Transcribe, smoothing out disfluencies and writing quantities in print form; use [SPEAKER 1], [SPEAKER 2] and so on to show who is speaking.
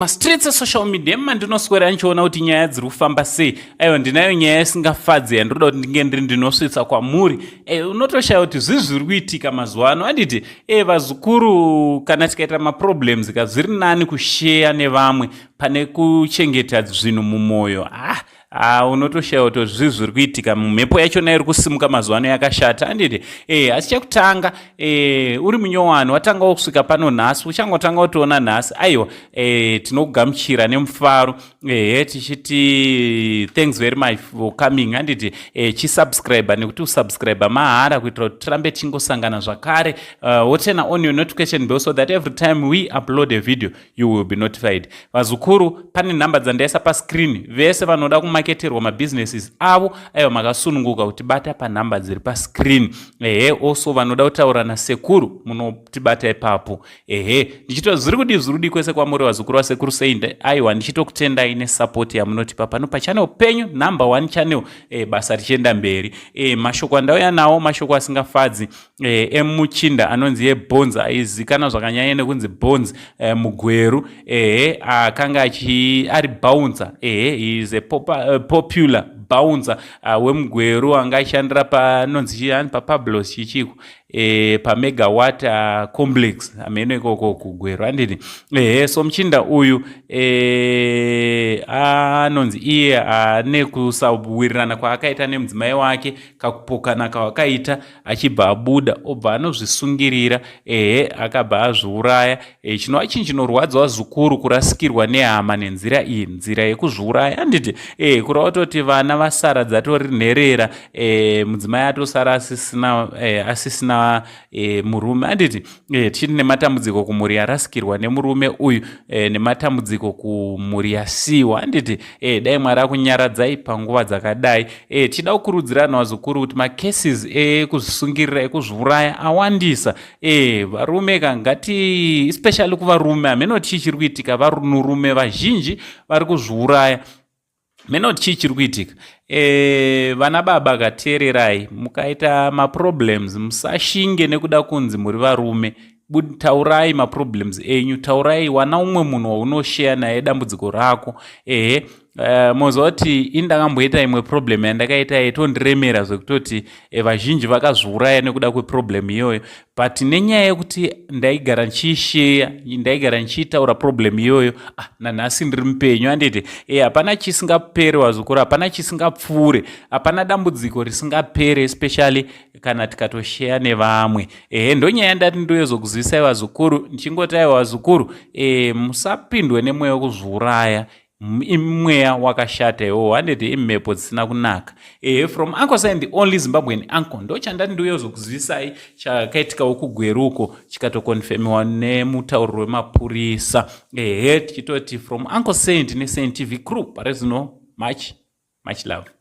[SPEAKER 1] Mastreets esocial media mandinoswera ndichiona kuti nyaya dziri kufamba sei. Aiwa, ndinayo nyaya isingafadzi yandinoda kuti ndinge ndiri ndinosvitsa kwamuri. Unotoshaya kuti zvii zviri kuitika mazuva ano, anditi? Vazukuru, kana tikaita maproblems ka, zviri nani kusheya nevamwe pane kuchengeta zvinhu mumwoyo. Ah, unotoshaya kuti zvii zviri kuitika. Mumhepo yachona iri kusimuka mazuva ano yakashata, anditi? Asi chekutanga, uri munyowani watangawo kusvika pano nhasi, uchangotanga kutoona nhasi, aiwa, tinokugamuchira nemufaro, ehe, tichiti thanks very much for coming, handiti? Chisubscribe, nekuti usubscribe mahara kuitira kuti tirambe tichingosangana zvakare. Woturn on your notification bell so that every time we upload a video you will be notified. Vazukuru, pane nhamba dzandaisa pascreen. Vese vanoda kumaketerwa mabusinesses avo, aiwa, makasununguka kutibata panhamba dziri pascreen. Ehe, also vanoda kutaura nasekuru munotibata ipapo. Ehe, ndichito zviri kudi, zviri kudi kwese kwamuri, vazukuru vasekuru Saint. Aiwa, ndichitokutendai nesupport yamunotipa pano pachannel penyu, number one channel. Basa richienda mberi. Mashoko andauya nawo mashoko asingafadzi emuchinda anonzi yebhonzi, aizikanwa zvakanyanya nekunzi Bones muGweru. Ehe, akanga ari bouncer. Ehe, he is a popular bouncer wemuGweru, anga achishandira panonzi chiani, paPablos chichiko, paMegawatt Complex, hameno ikoko kuGweru, handiti? Ehe, so muchinda uyu anonzi iye ane kusawirirana kwaakaita nemudzimai wake, kakupokana kawakaita, achibva abuda, obva anozvisungirira. Ehe, akabva azviuraya, chinova chinhu chinorwadza, vazukuru, kurasikirwa nehama nenzira iyi, nzira yekuzviuraya, handiti? Kureva kutoti vana vasara dzatori nherera, mudzimai atosara asisina murume, handiti? Tichiti nematambudziko kumhuri yarasikirwa nemurume uyu, nematambudziko kumhuri yasiyiwa, handiti? Dai Mwari akunyaradzai panguva dzakadai. Tichida kukurudzirana, vazukuru, kuti macases ekuzvisungirira, ekuzviuraya awandisa. Varume ka, ngati, especially kuvarume, hameno chii chiri kuitika, varume vazhinji vari kuzviuraya, meno chii chiri kuitika. Vana baba, kateererai, mukaita maproblems musashinge nekuda kunzi muri varume. Taurai maproblems enyu, taurai, wana umwe munhu waunosheya naye dambudziko rako. Ehe, moziva kuti ini ndakamboita imwe problem yandakaita itondiremera zvekutoti vazhinji vakazviuraya nekuda kweproblem iyoyo, but nenyaya yekuti ndaigara ndichiisheya, ndaigara ndichiitaura problem iyoyo, nanhasi ndiri mupenyu, handiti? Hapana chisingaperi, wazukuru, hapana chisingapfuure, hapana dambudziko risingapere, especially kana tikatosheya nevamwe. Ehe, ndonyaya ndati ndoyozokuzivisai, vazukuru, ndichingoti aiwa, vazukuru, musapindwe nemweya wekuzviuraya. Imweya wakashata iwowo, handiti? Imhepo dzisina kunaka. Ehe, from Uncle Saint, the only Zimbabwean uncle, ndo chandati ndiuyozokuzivisai chakaitikawo kuGweruko, chikatokonfemiwa nemutauriro wemapurisa. Ehe, tichitoti from Uncle Saint neSaint TV crew, pari zvino, much much love.